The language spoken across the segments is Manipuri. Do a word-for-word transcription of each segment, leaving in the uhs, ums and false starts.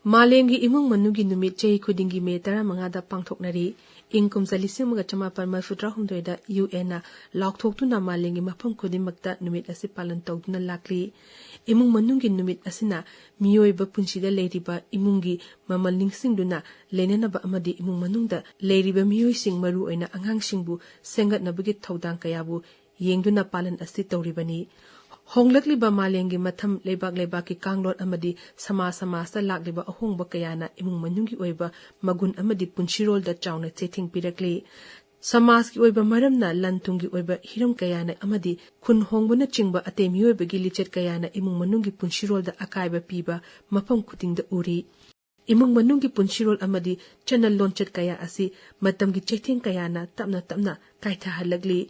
ꯃꯥꯂꯦꯝꯒꯤ ꯏꯃꯨꯡ ꯃꯅꯨꯡꯒꯤ ꯅꯨꯃꯤꯠ ꯆꯍꯤ ꯈꯨꯗꯤꯡꯒꯤ ꯃꯦ ꯇꯔꯥꯃꯉꯥꯗ ꯄꯥꯡꯊꯣꯛꯅꯔꯤ꯫ ꯏꯪ ꯀꯨꯝꯖꯥ ꯂꯤꯁꯤꯡ ꯑꯃꯒ ꯆꯃꯥꯄꯟ ꯃꯔꯤꯐꯨ ꯇꯔꯥꯍꯨꯝꯗꯣꯏꯗ ꯌꯨ ꯑꯦꯟꯅ ꯂꯥꯎꯊꯣꯛꯇꯨꯅ ꯃꯥꯂꯦꯝꯒꯤ ꯃꯐꯝ ꯈꯨꯗꯤꯡꯃꯛꯇ ꯅꯨꯃꯤꯠ ꯑꯁꯤ ꯄꯥꯂꯟ ꯇꯧꯗꯨꯅ ꯂꯥꯛꯂꯤ꯫ ꯏꯃꯨꯡ ꯃꯅꯨꯡꯒꯤ ꯅꯨꯃꯤꯠ ꯑꯁꯤꯅ ꯃꯤꯑꯣꯏꯕ ꯄꯨꯟꯁꯤꯗ ꯂꯩꯔꯤꯕ ꯏꯃꯨꯡꯒꯤ ꯃꯃꯜ ꯅꯤꯡꯁꯤꯡꯗꯨꯅ ꯂꯩꯅꯅꯕ ꯑꯃꯗꯤ ꯏꯃꯨꯡ ꯃꯅꯨꯡꯗ ꯂꯩꯔꯤꯕ ꯃꯤꯑꯣꯏꯁꯤꯡ, ꯃꯔꯨꯑꯣꯏꯅ ꯑꯉꯥꯡꯁꯤꯡꯕꯨ ꯁꯦꯝꯒꯠꯅꯕꯒꯤ ꯊꯧꯗꯥꯡ ꯀꯌꯥꯕꯨ ꯌꯦꯡꯗꯨꯅ ꯄꯥꯂꯟ ꯑꯁꯤ ꯇꯧꯔꯤꯕꯅꯤ꯫ ꯍꯣꯡꯂꯛꯂꯤꯕ ꯃꯥꯂꯦꯝꯒꯤ ꯃꯊꯝ, ꯂꯩꯕꯥꯛ ꯂꯩꯕꯥꯛꯀꯤ ꯀꯥꯡꯂꯣꯟ ꯑꯃꯗꯤ ꯁꯃꯥꯖ ꯁꯃꯥꯖꯇ ꯂꯥꯛꯂꯤꯕ ꯑꯍꯣꯡꯕ ꯀꯌꯥꯅ ꯏꯃꯨꯡ ꯃꯅꯨꯡꯒꯤ ꯑꯣꯏꯕ ꯃꯒꯨꯟ ꯑꯃꯗꯤ ꯄꯨꯟꯁꯤꯔꯣꯜꯗ ꯆꯥꯎꯅ ꯆꯩꯊꯦꯡ ꯄꯤꯔꯛꯂꯤ꯫ ꯁꯃꯥꯖꯀꯤ ꯑꯣꯏꯕ ꯃꯔꯝꯅ ꯂꯟ ꯊꯨꯝꯒꯤ ꯑꯣꯏꯕ ꯍꯤꯔꯝ ꯀꯌꯥꯅ ꯑꯃꯗꯤ ꯈꯨꯟ ꯍꯣꯡꯕꯅꯆꯤꯡꯕ ꯑꯇꯩ ꯃꯤꯑꯣꯏꯕꯒꯤ ꯂꯤꯆꯠ ꯀꯌꯥꯅ ꯏꯃꯨꯡ ꯃꯅꯨꯡꯒꯤ ꯄꯨꯟꯁꯤꯔꯣꯜꯗ ꯑꯀꯥꯏꯕ ꯄꯤꯕ ꯃꯐꯝ ꯈꯨꯗꯤꯡꯗ ꯎꯔꯤ꯫ ꯏꯃꯨꯡ ꯃꯅꯨꯡꯒꯤ ꯄꯨꯟꯁꯤꯔꯣꯜ ꯑꯃꯗꯤ ꯆꯠꯅ ꯂꯣꯟꯆꯠ ꯀꯌꯥ ꯑꯁꯤ ꯃꯇꯝꯒꯤ ꯆꯩꯊꯦꯡ ꯀꯌꯥꯅ ꯇꯞꯅ ꯇꯞꯅ ꯀꯥꯏꯊꯍꯜꯂꯛꯂꯤ꯫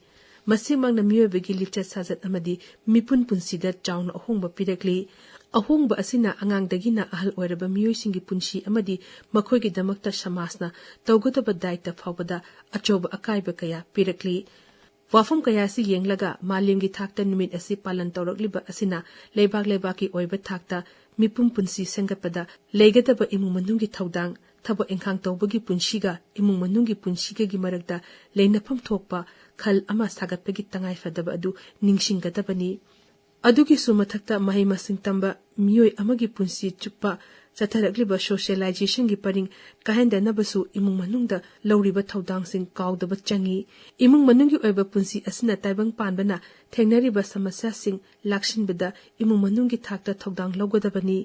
ꯃꯁꯤꯃꯛꯅ ꯃꯤꯑꯣꯏꯕꯒꯤ ꯂꯤꯆꯠ ꯁꯥꯖꯠ ꯑꯃꯗꯤ ꯃꯤꯄꯨꯟ ꯄꯨꯟꯁꯤꯗ ꯆꯥꯎꯅ ꯑꯍꯣꯡꯕ ꯄꯤꯔꯛꯂꯤ꯫ ꯑꯍꯣꯡꯕ ꯑꯁꯤꯅ ꯑꯉꯥꯡꯗꯒꯤꯅ ꯑꯍꯜ ꯑꯣꯏꯔꯕ ꯃꯤꯑꯣꯏꯁꯤꯡꯒꯤ ꯄꯨꯟꯁꯤ ꯑꯃꯗꯤ ꯃꯈꯣꯏꯒꯤꯗꯃꯛꯇ ꯁꯃꯥꯖꯅ ꯇꯧꯒꯗꯕ ꯗꯥꯏꯇ ꯐꯥꯎꯕꯗ ꯑꯆꯧꯕ ꯑꯀꯥꯏꯕ ꯀꯌꯥ ꯄꯤꯔꯛꯂꯤ꯫ ꯋꯥꯐꯝ ꯀꯌꯥ ꯑꯁꯤ ꯌꯦꯡꯂꯒ ꯃꯥꯂꯦꯝꯒꯤ ꯊꯥꯛꯇ ꯅꯨꯃꯤꯠ ꯑꯁꯤ ꯄꯥꯂꯟ ꯇꯧꯔꯛꯂꯤꯕ ꯑꯁꯤꯅ ꯂꯩꯕꯥꯛ ꯂꯩꯕꯥꯛꯀꯤ ꯑꯣꯏꯕ ꯊꯥꯛꯇ ꯃꯤꯄꯨꯝ ꯄꯨꯟꯁꯤ ꯁꯦꯝꯒꯠꯄꯗ ꯂꯩꯒꯗꯕ ꯏꯃꯨꯡ ꯃꯅꯨꯡꯒꯤ ꯊꯧꯗꯥꯡ, ꯊꯕꯛ ꯏꯪꯈꯥꯡ ꯇꯧꯕꯒꯤ ꯄꯨꯟꯁꯤꯒ ꯏꯃꯨꯡ ꯃꯅꯨꯡꯒꯤ ꯄꯨꯟꯁꯤꯒꯒꯤ ꯃꯔꯛꯇ ꯂꯩꯅꯐꯝ ꯊꯣꯛꯄ ꯈꯜ ꯑꯃ ꯁꯥꯒꯠꯄꯒꯤ ꯇꯉꯥꯏꯐꯗꯕ ꯑꯗꯨ ꯅꯤꯡꯁꯤꯡꯒꯗꯕꯅꯤ꯫ ꯑꯗꯨꯒꯤꯁꯨ ꯃꯊꯛꯇ ꯃꯍꯩ ꯃꯁꯤꯡ ꯇꯝꯕ ꯃꯤꯑꯣꯏ ꯑꯃꯒꯤ ꯄꯨꯟꯁꯤ ꯆꯨꯞꯄ ꯆꯠꯊꯔꯛꯂꯤꯕ ꯁꯣꯁꯤꯌꯦꯂꯥꯏꯖꯦꯁꯟꯒꯤ ꯄꯔꯤꯡ ꯀꯥꯏꯍꯟꯗꯅꯕꯁꯨ ꯏꯃꯨꯡ ꯃꯅꯨꯡꯗ ꯂꯧꯔꯤꯕ ꯊꯧꯗꯥꯡꯁꯤꯡ ꯀꯥꯎꯗꯕ ꯆꯪꯏ꯫ ꯏꯃꯨꯡ ꯃꯅꯨꯡꯒꯤ ꯑꯣꯏꯕ ꯄꯨꯟꯁꯤ ꯑꯁꯤꯅ ꯇꯥꯏꯕꯪ ꯄꯥꯟꯕꯅ ꯊꯦꯡꯅꯔꯤꯕ ꯁꯃꯁ꯭ꯌꯥꯁꯤꯡ ꯂꯥꯛꯁꯤꯟꯕꯗ ꯏꯃꯨꯡ ꯃꯅꯨꯡꯒꯤ ꯊꯥꯛꯇ ꯊꯧꯗꯥꯡ ꯂꯧꯒꯗꯕꯅꯤ꯫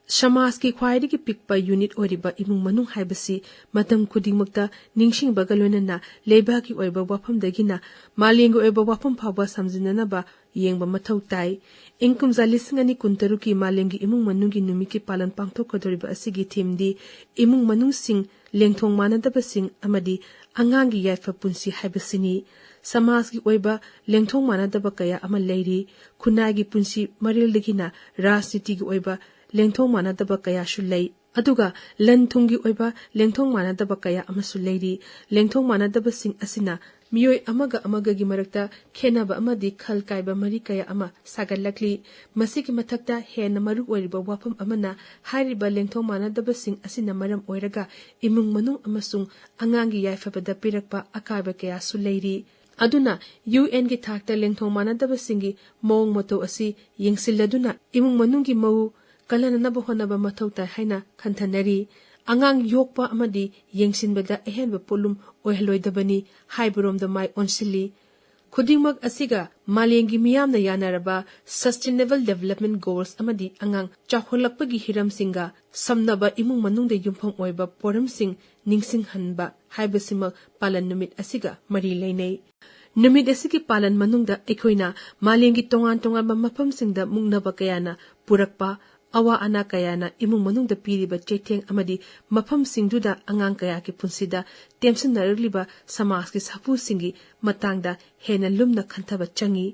ꯁꯃꯥꯖꯀꯤ ꯈ꯭ꯋꯥꯏꯗꯒꯤ ꯄꯤꯛꯄ ꯌꯨꯅꯤꯠ ꯑꯣꯏꯔꯤꯕ ꯏꯃꯨꯡ ꯃꯅꯨꯡ ꯍꯥꯏꯕꯁꯤ ꯃꯇꯝ ꯈꯨꯗꯤꯡꯃꯛꯇ ꯅꯤꯡꯁꯤꯡꯕꯒ ꯂꯣꯏꯅꯅ ꯂꯩꯕꯥꯛꯀꯤ ꯑꯣꯏꯕ ꯋꯥꯐꯝꯗꯒꯤꯅ ꯃꯥꯂꯦꯝꯒꯤ ꯑꯣꯏꯕ ꯋꯥꯐꯝ ꯐꯥꯎꯕ ꯁꯝꯖꯤꯟꯅꯅꯕ ꯌꯦꯡꯕ ꯃꯊꯧ ꯇꯥꯏ꯫ ꯏꯪ ꯀꯨꯝꯖꯥ ꯂꯤꯁꯤꯡ ꯑꯅꯤ ꯀꯨꯟꯇꯔꯨꯛꯀꯤ ꯃꯥꯂꯦꯝꯒꯤ ꯏꯃꯨꯡ ꯃꯅꯨꯡꯒꯤ ꯅꯨꯃꯤꯠꯀꯤ ꯄꯥꯂꯟ ꯄꯥꯡꯊꯣꯛꯀꯗꯧꯔꯤꯕ ꯑꯁꯤꯒꯤ ꯊꯤꯝꯗꯤ ꯏꯃꯨꯡ ꯃꯅꯨꯡꯁꯤꯡ, ꯂꯦꯡꯊꯣꯡ ꯃꯥꯟꯅꯗꯕꯁꯤꯡ ꯑꯃꯗꯤ ꯑꯉꯥꯡꯒꯤ ꯌꯥꯏꯐ ꯄꯨꯟꯁꯤ ꯍꯥꯏꯕꯁꯤꯅꯤ꯫ ꯁꯃꯥꯖꯀꯤ ꯑꯣꯏꯕ ꯂꯦꯡꯊꯣꯡ ꯃꯥꯟꯅꯗꯕ ꯀꯌꯥ ꯑꯃ ꯂꯩꯔꯤ꯫ ꯈꯨꯟꯅꯥꯏꯒꯤ ꯄꯨꯟꯁꯤ ꯃꯔꯤꯜꯗꯒꯤꯅ ꯔꯥꯖꯅꯤꯇꯤꯒꯤ ꯑꯣꯏꯕ ꯂꯦꯡꯊꯣꯡ ꯃꯥꯟꯅꯗꯕ ꯀꯌꯥꯁꯨ ꯂꯩ꯫ ꯑꯗꯨꯒ ꯂꯟ ꯊꯨꯝꯒꯤ ꯑꯣꯏꯕ ꯂꯦꯡꯊꯣꯡ ꯃꯥꯟꯅꯗꯕ ꯀꯌꯥ ꯑꯃꯁꯨ ꯂꯩꯔꯤ꯫ ꯂꯦꯡꯊꯣꯡ ꯃꯥꯟꯅꯗꯕꯁꯤꯡ ꯑꯁꯤꯅ ꯃꯤꯑꯣꯏ ꯑꯃꯒ ꯑꯃꯒꯒꯤ ꯃꯔꯛꯇ ꯈꯦꯟꯅꯕ ꯑꯃꯗꯤ ꯈꯜ ꯀꯥꯏꯕ ꯃꯔꯤ ꯀꯌꯥ ꯑꯃ ꯁꯥꯒꯠꯂꯛꯂꯤ꯫ ꯃꯁꯤꯒꯤ ꯃꯊꯛꯇ ꯍꯦꯟꯅ ꯃꯔꯨ ꯑꯣꯏꯔꯤꯕ ꯋꯥꯐꯝ ꯑꯃꯅ, ꯍꯥꯏꯔꯤꯕ ꯂꯦꯡꯊꯣꯡ ꯃꯥꯟꯅꯗꯕꯁꯤꯡ ꯑꯁꯤꯅ ꯃꯔꯝ ꯑꯣꯏꯔꯒ ꯏꯃꯨꯡ ꯃꯅꯨꯡ ꯑꯃꯁꯨꯡ ꯑꯉꯥꯡꯒꯤ ꯌꯥꯏꯐꯕꯗ ꯄꯤꯔꯛꯄ ꯑꯀꯥꯏꯕ ꯀꯌꯥꯁꯨ ꯂꯩꯔꯤ꯫ ꯑꯗꯨꯅ ꯌꯨ ꯑꯦꯟꯒꯤ ꯊꯥꯛꯇ ꯂꯦꯡꯊꯣꯡ ꯃꯥꯟꯅꯗꯕꯁꯤꯡꯒꯤ ꯃꯑꯣꯡ ꯃꯇꯧ ꯑꯁꯤ ꯌꯦꯡꯁꯤꯜꯂꯗꯨꯅ ꯏꯃꯨꯡ ꯃꯅꯨꯡꯒꯤ ꯃꯎ ꯀꯜꯍꯟꯅꯅꯕ ꯍꯣꯠꯅꯕ ꯃꯊꯧ ꯇꯥꯏ ꯍꯥꯏꯅ ꯈꯟꯊꯅꯔꯤ꯫ ꯑꯉꯥꯡ ꯌꯣꯛꯄ ꯑꯃꯗꯤ ꯌꯦꯡꯁꯤꯟꯕꯗ ꯑꯍꯦꯟꯕ ꯄꯣꯠꯂꯨꯝ ꯑꯣꯏꯍꯜꯂꯣꯏꯗꯕꯅꯤ ꯍꯥꯏꯕꯔꯣꯝꯗ ꯃꯥꯏ ꯑꯣꯟꯁꯤꯜꯂꯤ꯫ ꯈꯨꯗꯤꯡꯃꯛ ꯑꯁꯤꯒ ꯃꯥꯂꯦꯝꯒꯤ ꯃꯤꯌꯥꯝꯅ ꯌꯥꯅꯔꯕ Sustainable Development Goals ꯑꯃꯗꯤ ꯑꯉꯥꯡ ꯆꯥꯎꯈꯠꯂꯛꯄꯒꯤ ꯍꯤꯔꯝꯁꯤꯡꯒ ꯁꯝꯅꯕ ꯏꯃꯨꯡ ꯃꯅꯨꯡꯗ ꯌꯨꯝꯐꯝ ꯑꯣꯏꯕ ꯄꯣꯔꯝꯁꯤꯡ ꯅꯤꯡꯁꯤꯡꯍꯟꯕ ꯍꯥꯏꯕꯁꯤꯃꯛ ꯄꯥꯂꯟ ꯅꯨꯃꯤꯠ ꯑꯁꯤꯒ ꯃꯔꯤ ꯂꯩꯅꯩ꯫ ꯅꯨꯃꯤꯠ ꯑꯁꯤꯒꯤ ꯄꯥꯂꯟ ꯃꯅꯨꯡꯗ ꯑꯩꯈꯣꯏꯅ ꯃꯥꯂꯦꯝꯒꯤ ꯇꯣꯉꯥꯟ ꯇꯣꯉꯥꯟꯕ ꯃꯐꯝꯁꯤꯡꯗ ꯃꯨꯛꯅꯕ ꯀꯌꯥꯅ ꯄꯨꯔꯛꯄ ꯑꯋꯥ ꯑꯅꯥ ꯀꯌꯥꯅ ꯏꯃꯨꯡ ꯃꯅꯨꯡꯗ ꯄꯤꯔꯤꯕ ꯆꯩꯊꯦꯡ ꯑꯃꯗꯤ ꯃꯐꯝꯁꯤꯡꯗꯨꯗ ꯑꯉꯥꯡ ꯀꯌꯥꯒꯤ ꯄꯨꯟꯁꯤꯗ ꯇꯦꯝꯁꯤꯟꯅꯔꯛꯂꯤꯕ ꯁꯃꯥꯖꯀꯤ ꯁꯥꯐꯨꯁꯤꯡꯒꯤ ꯃꯇꯥꯡꯗ ꯍꯦꯟꯅ ꯂꯨꯝꯅ ꯈꯟꯊꯕ ꯆꯪꯏ꯫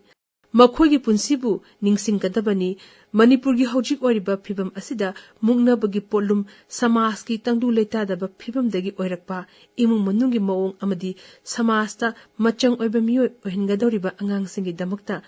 ꯃꯈꯣꯏꯒꯤ ꯄꯨꯟꯁꯤꯕꯨ ꯅꯤꯡꯁꯤꯡꯒꯗꯕꯅꯤ꯫ ꯃꯅꯤꯄꯨꯔꯒꯤ ꯍꯧꯖꯤꯛ ꯑꯣꯏꯔꯤꯕ ꯐꯤꯕꯝ ꯑꯁꯤꯗ ꯃꯨꯛꯅꯕꯒꯤ ꯄꯣꯠꯂꯨꯝ, ꯁꯃꯥꯖꯀꯤ ꯇꯪꯗꯨ ꯂꯩꯇꯥꯗꯕ ꯐꯤꯕꯝꯗꯒꯤ ꯑꯣꯏꯔꯛꯄ, ꯏꯃꯨꯡ ꯃꯅꯨꯡꯒꯤ ꯃꯑꯣꯡ ꯑꯃꯗꯤ ꯁꯃꯥꯖꯇ ꯃꯆꯪ ꯑꯣꯏꯕ ꯃꯤꯑꯣꯏ ꯑꯣꯏꯍꯟꯒꯗꯧꯔꯤꯕ ꯑꯉꯥꯡꯁꯤꯡꯒꯤꯗꯃꯛꯇ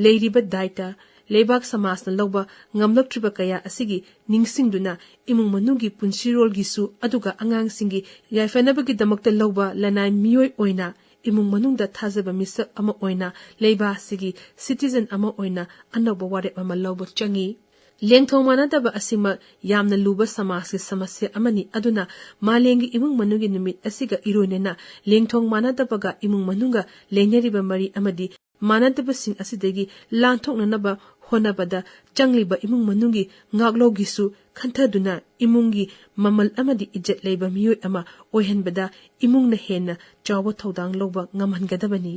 ꯂꯩꯔꯤꯕ ꯗꯥꯏꯇ, ꯂꯩꯕꯥꯛ ꯁꯃꯥꯖꯅ ꯂꯧꯕ ꯉꯝꯂꯛꯇ꯭ꯔꯤꯕ ꯀꯌꯥ ꯑꯁꯤꯒꯤ ꯅꯤꯡꯁꯤꯡꯗꯨꯅ ꯏꯃꯨꯡ ꯃꯅꯨꯡꯒꯤ ꯄꯨꯟꯁꯤꯔꯣꯜꯒꯤꯁꯨ, ꯑꯗꯨꯒ ꯑꯉꯥꯡꯁꯤꯡꯒꯤ ꯌꯥꯏꯐꯅꯕꯒꯤꯗꯃꯛꯇ ꯂꯧꯕ ꯂꯅꯥꯏ ꯃꯤꯑꯣꯏ ꯑꯣꯏꯅ ꯏꯃꯨꯡ ꯃꯅꯨꯡꯗ ꯊꯥꯖꯕ ꯃꯤꯁꯛ ꯑꯃ ꯑꯣꯏꯅ ꯂꯩꯕꯥꯛ ꯑꯁꯤꯒꯤ citizen ꯑꯃ ꯑꯣꯏꯅ ꯑꯅꯧꯕ ꯋꯥꯔꯦꯞ ꯑꯃ ꯂꯧꯕ ꯆꯪꯏ꯫ ꯂꯦꯡꯊꯣꯡ ꯃꯥꯟꯅꯗꯕ ꯑꯁꯤꯃꯛ ꯌꯥꯝꯅ ꯂꯨꯕ ꯁꯃꯥꯖꯀꯤ ꯁꯃꯁ꯭ꯌꯥ ꯑꯃꯅꯤ꯫ ꯑꯗꯨꯅ ꯃꯥꯂꯦꯝꯒꯤ ꯏꯃꯨꯡ ꯃꯅꯨꯡꯒꯤ ꯅꯨꯃꯤꯠ ꯑꯁꯤꯒ ꯏꯔꯣꯏꯅꯅ ꯂꯦꯡꯊꯣꯡ ꯃꯥꯟꯅꯗꯕꯒ ꯏꯃꯨꯡ ꯃꯅꯨꯡꯒ ꯂꯩꯅꯔꯤꯕ ꯃꯔꯤ ꯑꯃꯗꯤ ꯃꯥꯟꯅꯗꯕꯁꯤꯡ ꯑꯁꯤꯗꯒꯤ ꯂꯥꯟꯊꯣꯛꯅꯅꯕ ꯍꯣꯠꯅꯕꯗ ꯆꯪꯂꯤꯕ ꯏꯃꯨꯡ ꯃꯅꯨꯡꯒꯤ ꯉꯥꯛꯂꯧꯒꯤꯁꯨ ꯈꯟꯊꯗꯨꯅ ꯏꯃꯨꯡꯒꯤ ꯃꯃꯜ ꯑꯃꯗꯤ ꯏꯖꯠ ꯂꯩꯕ ꯃꯤꯑꯣꯏ ꯑꯃ ꯑꯣꯏꯍꯟꯕꯗ ꯏꯃꯨꯡꯅ ꯍꯦꯟꯅ ꯆꯥꯎꯕ ꯊꯧꯗꯥꯡ ꯂꯧꯕ ꯉꯝꯍꯟꯒꯗꯕꯅꯤ꯫